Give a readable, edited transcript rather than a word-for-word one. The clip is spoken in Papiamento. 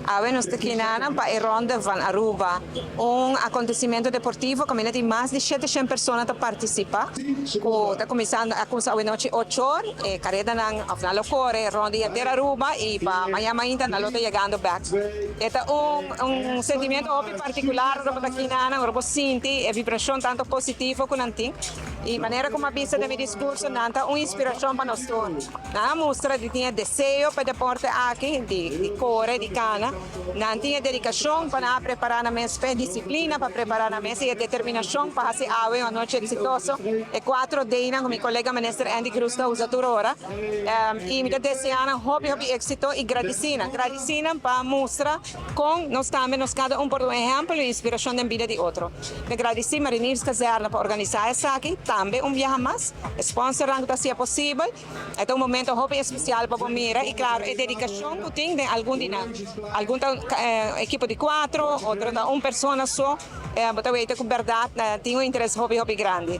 Awe nos ta akinan pa e Ronde van Aruba, un acontecimento deportivo caminda tin mas di 700 persona ta participa. Cu ta cuminsando a cuminsa awe nochi 8 or, e caredanan of nan lo core rond di henter Aruba y pa mañana mainta nan lo ta yegando back. E ta un sentimento hopi particular ora bo ta akinan, ora bo sinti e vibracion tanto positivo cu nan tin. Y manera cu mi a bisa den mi discurso, nan ta un inspiracion pa nos tur. Nan a mustra di tin deseo pa deporte aki, di core, di cana. Nan tin dedicacion pa nan prepara nan mes, pa disciplina pa prepara nan mes y determinacion pa haci awe un anochi exitoso. E 4D cu mi colega Minister Endy Croes ta usa tur ora. Y mi ta desea nan hopi hopi exito y gradici nan. Gradici nan pa mustra con nos tambe, nos cada un por un ehempel y inspiracion den bida di otro. Mi gradici Marinierskazerne pa organisa esaki, tambe un biaha mas. Sponsor cu ta haci posibel. E un momento hopi especial pa mira y, claro, e dedicacion cu tin di algun di nan. Algun ta ekipo di cuater, otro ta un persona so. Bo ta weta cu berdad tin un interes hopi hopi grandi.